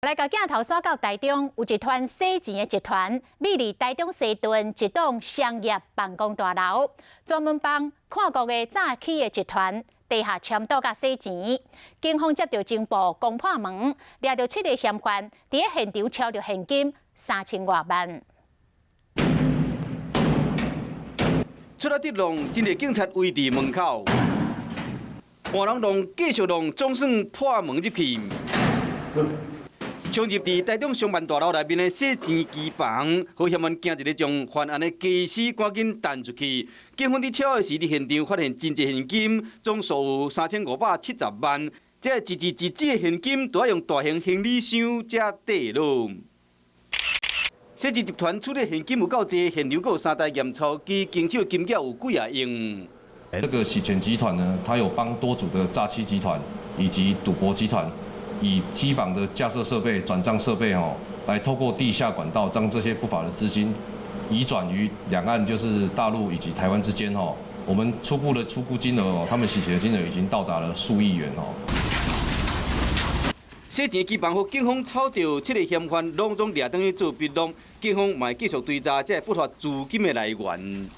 來共鏡頭轉到台中，有一團洗錢的集團，秘佇台中西屯一棟商業辦公大樓，專門幫跨國的詐欺的集團地下簽賭佮洗錢。警方接著情報，攻破門，掠著七个嫌犯，佇咧現場抄著現金3000外萬。出來佇弄，真濟警察圍佇門口，換人弄繼續弄，總算破門入去。衝入佇台中商辦大樓內面的洗錢機房，予嫌犯驚一个將犯案的家私趕緊彈出去。警方佇抄的時，佇現場發現真濟現金，總數有3570萬。這一字一紙的現金，都愛用大型行李箱才綴落。洗錢集團處理現金有夠濟，現場閣有三台驗鈔機，經手金額有幾仔億。這個洗錢集團呢，他有幫多組的詐欺集團以及賭博集團，以機房的架設設備、轉賬設備，哦，來透過地下管道將這些不法的資金移轉於兩岸，就是大陸以及台灣之間，哦。我們初步的初估金額，哦，他們洗錢的金額已經到達了數億元，哦。洗錢機房予警方抄著七个嫌犯，攏總掠轉去做筆錄，警方嘛會繼續追查這個不法資金的來源。